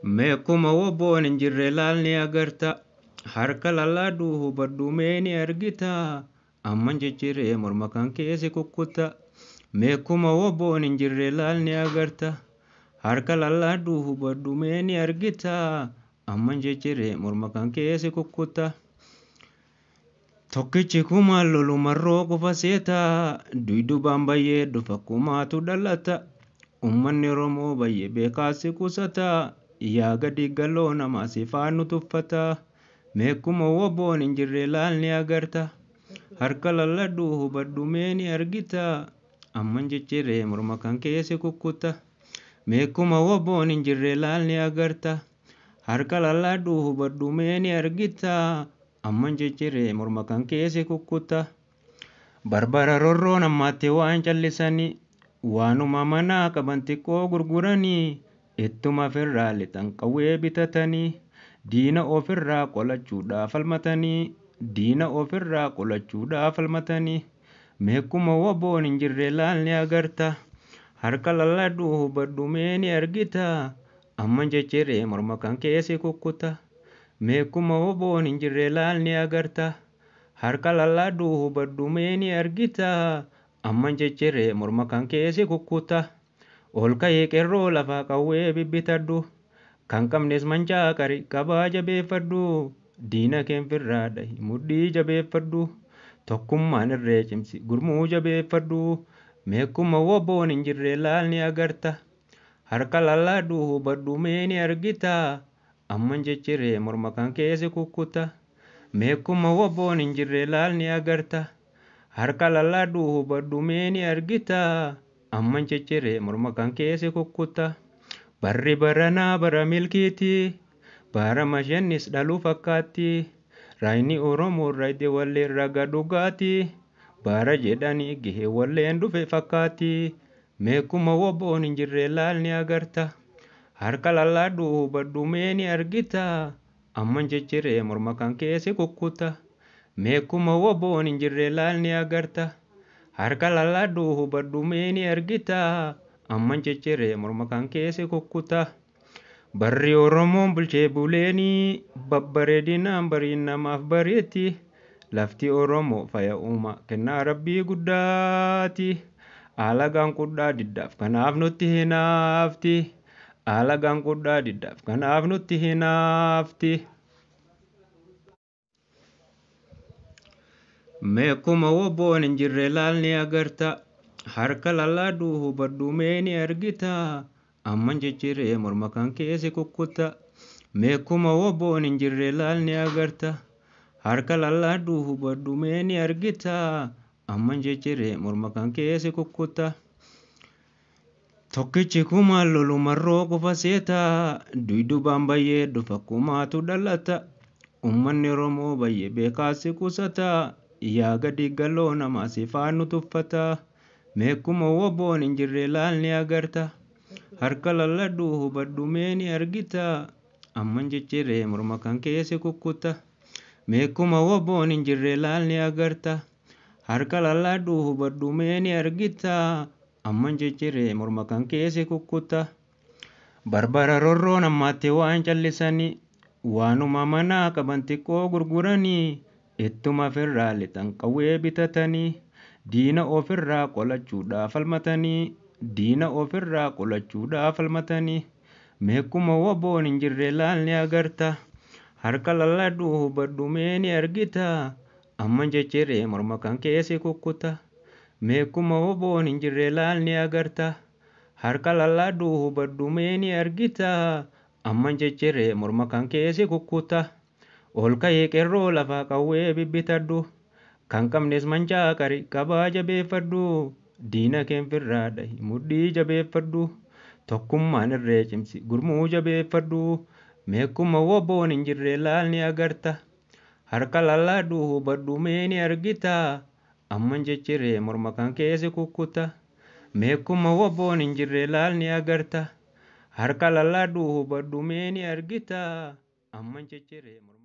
Meekuma wobboon hin jirre laal ni agarta. Harka lallaadhu hubadhu mee ni argita. Amman cicciree morma kan keessi kukkuta. Meekuma wobboon hin jirre laal ni agarta. Harka lallaadhu hubadhu mee ni argita. Amman cicciree morma kan keessi kukkuta. Tokkichi kumaan lolu marroo qofa seeta. Dudubaan bayyee dhufa kumaatu dhalata. Uummanni Oromoo bayyee beekaasi qusata. Yaa gadi galoo namaa si faanu tuffata. Meekuma wobboon hin jirre laal ni agarta. Harka lalladhu hubadhu mee ni argita. Amman cicciree morma kan keessi kukkuta. Meekuma wobboon hin jirre laal ni agarta. Harka lalladhu hubadhu mee ni argita. Amman cicciree morma kan keessi kukkuta. Barbara rorroon ammaatti waan callisanii. Waanuma manaa qaban xiqqoo gurguranii. Ittuma ofirraa lixan qawwee bitatanii. Diina ofirraa qolachuudhaaf falmatanii. Diina ofirraa qolachuudhaaf falmatanii. Meekuma wobboon hin jirre laal ni agarta. Harka lalladhu hubadhu mee ni argita. Amman cicciree morma kan keessi kukkuta. Meekuma wobboon hin jirre laal ni agarta. Harka lalladhu hubadhu mee ni argita. Amman cicciree morma kan keessi kukkuta. Ol ka'ee qeerroo lafaa qawwee bibbitadhu. Kan qabnes mancaa qari qabaa jabeeffadhu. Diina keenfirraa dhahi mudhii jabeeffadhu. Tokkummaan irree cimsi gurmuu jabeeffadhu. Meekuma wobboon hin jirre laal ni agarta. Harka lallaadhu hubadhu mee ni argita. Amman cicciree morma kan keessi kukkuta. Meekuma wobboon hin jirre laal ni agarta. Harka lallaadhu hubadhu mee ni argita. Amman cicciree morma kan keessi kukkuta. Barri baranaa bara milkiiti. Bara mashannis dhaluu fakkaatti. Raayini Oromoo raayide walleen raga dhugaati. Bara jedhanii gahee walleen dhufe fakkaatti. Meekuma wobboon hin jirre laal ni agarta. Harka lallaadhu hubadhu mee ni argita. Amman cicciree morma kan keessi kukkuta. Meekuma wobboon hin jirre laal ni agarta. Harka lallaadhu hubadhu mee ni argita. Amman cicciree morma kan keessi kukkuta. Barri Oromoon bulchee buleenii babbareedinaan bariin namaaf bareetti. Lafti Oromoo faya uumaa kennaa rabbii guddaati. Alagaan qudhaa diddaaf kanaaf nutti hinaafti. Alagaan qudhaa diddaaf kanaaf nutti hinaafti. Meekuma wobboon hin jirre laal ni agarta. Harka lallaadhu hubadhu mee ni argita. Amman cicciree morma kan keessi kukkuta. Meekuma wobboon hin jirre laal ni agarta. Harka lallaadhu hubadhu mee ni argita. Amman cicciree morma kan keessi kukkuta. Tokkichi kumaan lolu marroo qofa seeta. Dudubaan bayyee dhufa kumaatu dhalata. Uummanni Oromoo bayyee beekaasi qusata. Yaa gadi galoo namaa si faanu tuffata. Meekuma wobboon hin jirre laal ni agarta. Harka lalladhu hubadhu mee ni argita. Amman cicciree morma kan keessi kukkuta. Meekuma wobboon hin jirre laal ni agarta. Harka lallaadhu hubadhu mee ni argita. Amman cicciree morma kan keessi kukkuta. Barbara rorroon ammaatti waan callisanii. Waanuma manaa qaban xiqqoo gurguranii. Ittuma ofirraa lixan qawwee bitatanii. Diina ofirraa qolachuudhaaf falmatanii. Diina ofirraa qolachuudhaaf falmatanii. Meekuma wobboon hin jirre laal ni agarta. Harka lalladhu hubadhu mee ni argita. Amman cicciree morma kan keessi kukkuta. Meekuma wobboon hin jirre laal ni agarta. Harka lallaadhu hubadhu mee ni argita. Amman cicciree morma kan keessi kukkuta. Ol ka'ee qeerroo lafaa qawwee bibbitadhu. Kan qabnes mancaa qari qabaa jabeeffadhu. Diina keenfirraa dhahi mudhii jabeeffadhu. Tokkummaan irree cimsi gurmuu jabeeffadhu. Meekuma wobboon hin jirre laal ni agarta. Harka lallaadhu hubadhu mee ni argita. Amman cicciree morma kan keessi kukkuta. Meekuma wobboon hin jirre laal ni agarta. Harka lallaadhu hubadhu mee ni argita. Amman cicciree morma.